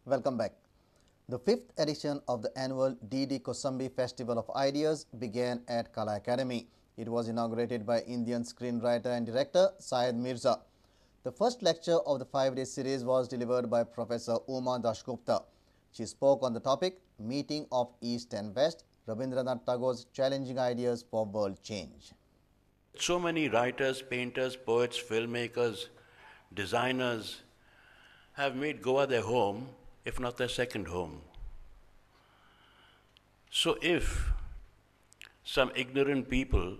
Welcome back. The fifth edition of the annual D.D. Kosambi Festival of Ideas began at Kala Academy. It was inaugurated by Indian screenwriter and director Syed Mirza. The first lecture of the 5-day series was delivered by Professor Uma Dasgupta. She spoke on the topic, Meeting of East and West, Rabindranath Tagore's Challenging Ideas for World Change. So many writers, painters, poets, filmmakers, designers have made Goa their home, if not their second home. So if some ignorant people,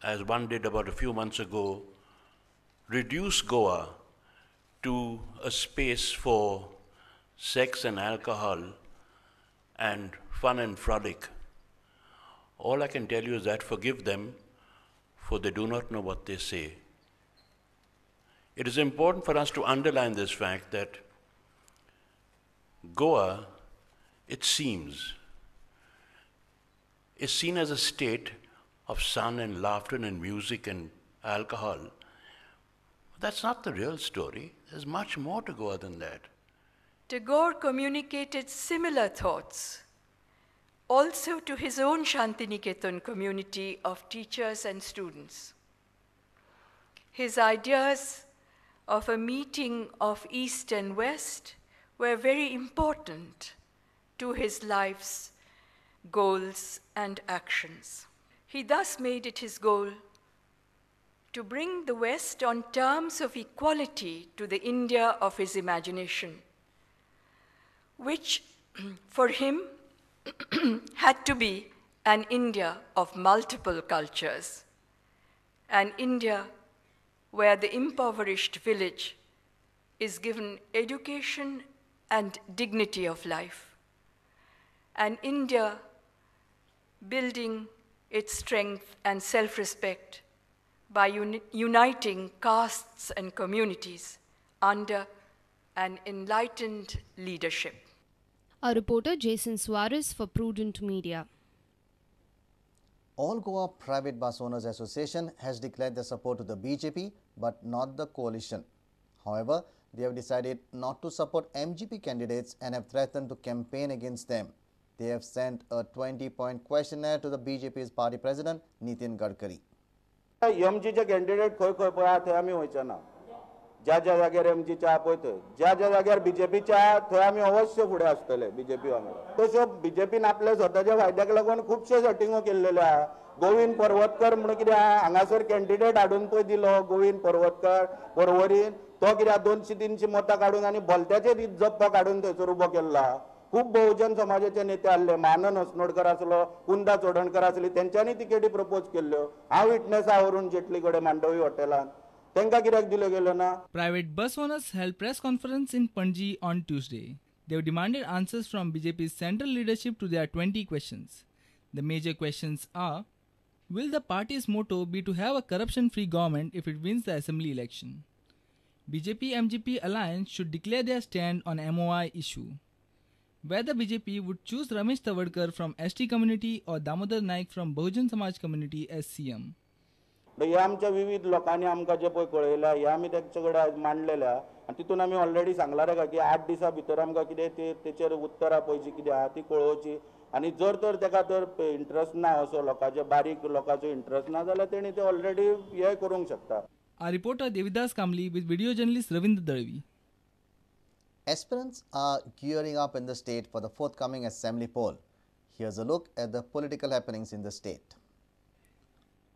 as one did about a few months ago, reduce Goa to a space for sex and alcohol and fun and frolic, all I can tell you is that forgive them, for they do not know what they say. It is important for us to underline this fact that Goa, it seems, is seen as a state of sun and laughter and music and alcohol. That's not the real story. There's much more to Goa than that. Tagore communicated similar thoughts also to his own Shantiniketan community of teachers and students. His ideas of a meeting of East and West were very important to his life's goals and actions. He thus made it his goal to bring the West on terms of equality to the India of his imagination, which for him had to be an India of multiple cultures, an India where the impoverished village is given education and dignity of life, an India building its strength and self-respect by uniting castes and communities under an enlightened leadership. Our reporter Jason Suarez for Prudent Media. All Goa Private Bus Owners Association has declared their support to the BJP but not the coalition. However, they have decided not to support MGP candidates and have threatened to campaign against them. They have sent a 20-point questionnaire to the BJP's party president Nitin Gadkari. MGचे candidate खंय खंय पळय थंय आमी वयचे ना, ज्या ज्या जाग्यार एमजीचे आहा पळय थंय, ज्या ज्या जाग्यार बीजेपीचे आहा थंय आमी अवश्य फुडें आसतले बीजेपी वांगडा. तश्यो बीजेपीन आपल्या स्वताच्या फायद्याक लागून खुबश्यो सेटिंगो केल्लेल्यो आहा. गोविंद पर्वतकर म्हणून कितें आहा, हांगासर कॅन्डिडेट हाडून पळय दिलो गोविंद पर्वतकर पर्वरीन, तो कितें 200-300 मतां काडून आनी भलत्याचे जप्प काडून थंयसर उबो केल्लो आहा. खूब बहुजन समाजाचे नेते आहले, मानन असनोडकर आसलो, कुंदा चोडणकर आसली, तेंच्यांनी तिकेटी प्रपोज केल्ल्यो. हांव विटनेस आहा अरुण जेटली कडेन मांडवी हॉटेलान, तेंकां कित्याक दिल्यो गेल्यो ना. Private bus owners held press conference in Panaji on Tuesday. They have demanded answers from BJP's central leadership to their 20 questions. The major questions are: will the party's motto be to have a corruption-free government if it wins the assembly election? BJP-MGP alliance should declare their stand on MOI issue. Whether BJP would choose Ramesh Tawadkar from ST community or Damodar Naik from Bahujan Samaj community as CM. हे आमच्या विविध लोकांनी आमकां जे पळय कळयलां, हे आमी तेंचे कडेन आयज मांडलेलें आहा आनी तितून आमी ऑलरेडी सांगलां ताका की 8 दिसां भितर आमकां कितें ते तेचेर उत्तरां पळय जी कितें आहा ती कळोवची. आनी जर तर ताका तर इंट्रस्ट ना, असो लोकांचे बारीक लोकांचो इंट्रस्ट ना जाल्यार तेणी ते ऑलरेडी हे करूंक शकता. Our reporter Devidas Kamli with video journalist Ravindra Dalvi. Aspirants are gearing up in the state for the forthcoming assembly poll. Here's a look at the political happenings in the state.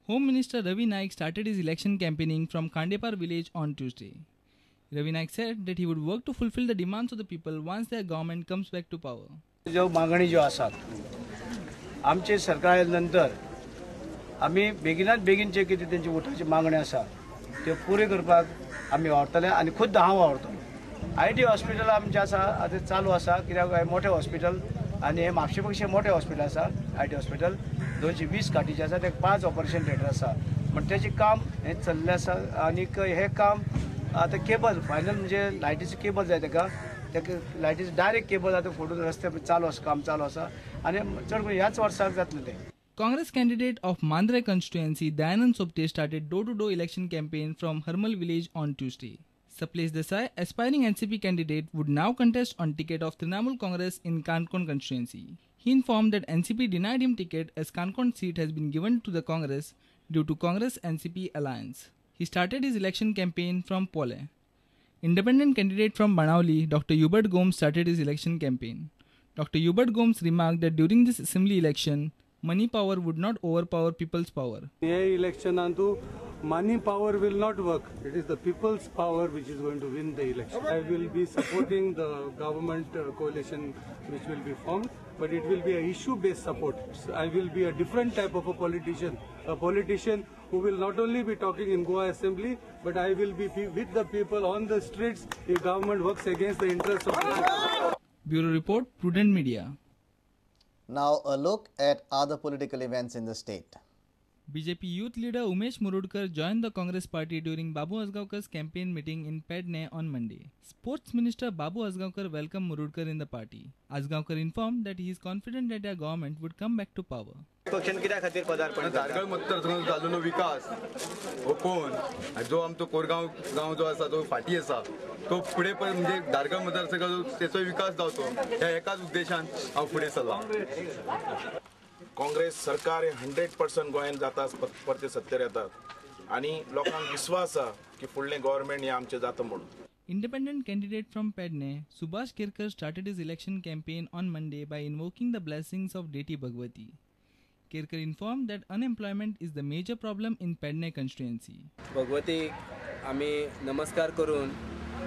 Home Minister Ravi Naik started his election campaigning from Khandepar village on Tuesday. Ravi Naik said that he would work to fulfill the demands of the people once their government comes back to power. ज्यो मागणी ज्यो आसात आमचे सरकार आयले नंतर आमी बेगिनात बेगीन जे कितें तेंची वोटाची मागणी आसा त्यो पुऱ्यो करपाक आमी वावुरतले आनी खुद्द हांव वावुरतलो. I D hospital आमचें आसा आतां चालू आसा, कित्याक मोठें हॉस्पिटल आनी हें म्हापशे पेक्षा मोठें हॉस्पिटल आसा. I D hospital 220 खाटीचें आसा, तेका 5 ऑपरेशन थिएटर आसा, म्हण तेचें काम हें चल्लें आसा. आनीक हें काम आतां केबल फायनल म्हणजे लायटीचें केबल जाय तेका, तेका लायटीचें डायरेक्ट केबल आतां फोडून रस्ते चालू आसा, काम चालू आसा आनी चड करून ह्याच वर्साक जातलें तें. Congress candidate of Mandre constituency Dayanand Sopte started door-to-door election campaign from Harmal village on Tuesday. Saplesh Desai, aspiring NCP candidate, would now contest on ticket of Trinamool Congress in Canacona constituency. He informed that NCP denied him ticket as Canacona seat has been given to the Congress due to Congress-NCP alliance. He started his election campaign from Pole. Independent candidate from Benaulim, Dr. Hubert Gomes, started his election campaign. Dr. Hubert Gomes remarked that during this assembly election, money power would not overpower people's power. Election money power will not work. It is the people's power which is going to win the election. I will be supporting the government coalition which will be formed, but it will be an issue-based support. So I will be a different type of a politician who will not only be talking in Goa Assembly, but I will be with the people on the streets if government works against the interests of the people. Bureau Report, Prudent Media. Now a look at other political events in the state. BJP youth leader Umesh Murudkar joined the Congress party during Babu Azgaonkar's campaign meeting in Pedne on Monday. Sports Minister Babu Azgaonkar welcomed Murudkar in the party. Azgaonkar informed that he is confident that their government would come back to power. Dhargal मतदारसंघाचो जाल्लो विकास हो पळोवन जो आमचो कोरगांव गांव जो आसा जो फाटी आसा तो फुडें म्हणजे धारगळ मतदारसंघाचो तेचो विकास जावचो ह्या एकाच उद्देशान हांव फुडें सरलां. काँग्रेस सरकार हे 100% गोंयांत जाता परते सत्तेर येतात आनी लोकांक विश्वास आसा की फुडलें गव्हर्मेंट हें आमचें जाता म्हणून. Independent candidate from Pedne, Subhash Kerkar, started his election campaign on Monday by invoking the blessings of deity Bhagwati. Kerkar informed that unemployment is the major problem in Pedne constituency. भगवतीक आमी नमस्कार करून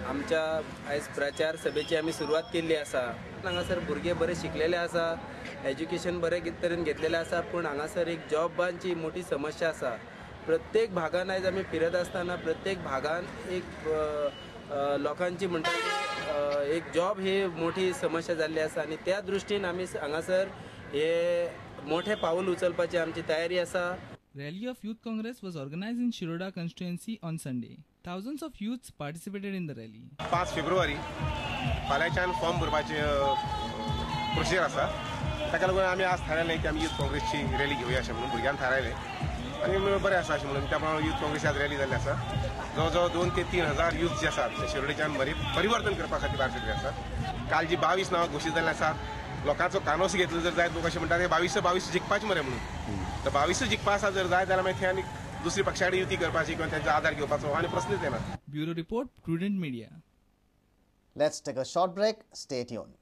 आमच्या आयज प्रचार सभेची आमी सुरवात केल्ली आसा. हांगासर भुरगे बरे शिकलेले आसा, एज्युकेशन बरे तरेन घेतलेले आसा, पूण हांगासर एक जॉबांची मोठी समस्या आसा. प्रत्येक भागान आयज आमी फिरत आसतना प्रत्येक भागान एक लोकांची म्हणटा एक जॉब ही मोठी समस्या जाल्ली आसा आनी त्या दृश्टीन आमी हांगासर हे मोठे पाऊल उचलपाची आमची तयारी आसा. Rally of Youth Congress was organized in Shiroda constituency on Sunday. Thousands of youths participated in the rally. 5 February फाल्यांच्यान फॉर्म भरपाचे प्रोसिजर आसा, ताका लागून आमी आज थारायलें की आमी यूथ काँग्रेसची रॅली घेवया अशें म्हणून भुरग्यान थारायलें आनी बरें आसा अशें म्हणून त्या प्रमाणे यूथ काँग्रेस आज रॅली जाल्ली आसा. जवळ जवळ 2 ते 3 हजार यूथ जे आसात ते शिरोडेच्यान परिवर्तन करपा खातीर भायर सरले आसात. काल जी 22 नांवां घोशीत जाल्लीं आसात, लोकांचो कानोस घेतलो जर जायत लोक अशें म्हणटात हे 22 जिखपाचे मरे म्हणून, तर 22 जिखपा आसा जर जाय जाल्यार मागीर थंय आनी दुसरी पक्षा कडेन युती करपाची किंवा त्यांचा आधार घेवपाचो आनी प्रस्नच येना. Bureau report, Prudent Media. Let's take a short break. Stay tuned.